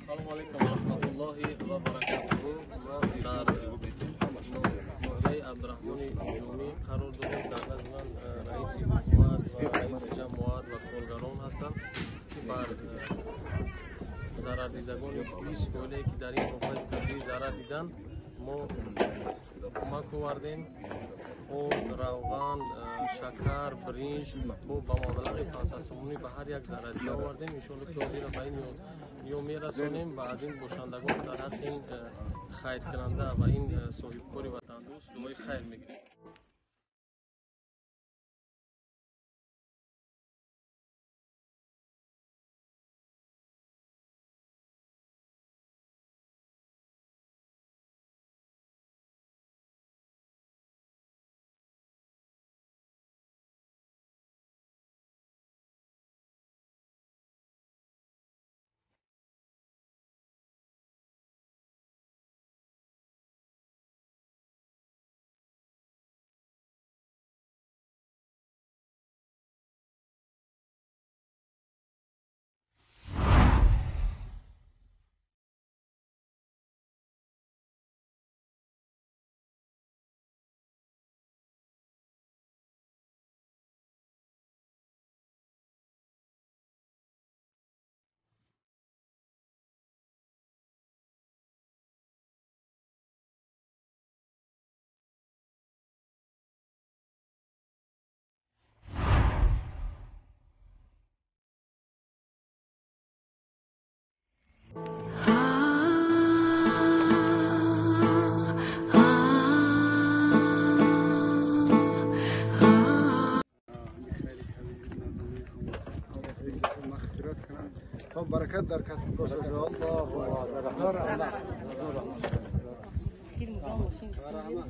Салому алейкум ва раҳматуллоҳи ва баракатуҳу. Дар ноҳияи Абдураҳмони Ҷомӣ қарор дорем. Дар назди ман раиси ҳукумат ва раиси ҷамоат ва коргарон ҳастанд, ки бар зарардидагони 20 оилае, ки дар ин офати табиӣ зарар диданд, мо кӯмак овардем. Орд, равған, шакар, биринҷ бо ба маблағи 500 сомонӣ ба ҳар як зарардида овардем. Иншоалло, ки ҳозира ба ин ё мерасонем ва аз ин бошандагон дар ҳаққи ин хайркунанда ва ин соҳибкори ватандӯст дуои хайр мегирем. Баракат дар касб бошад. Аллоҳу акбар. Ҳазор раҳмат. Ҳазор раҳмат.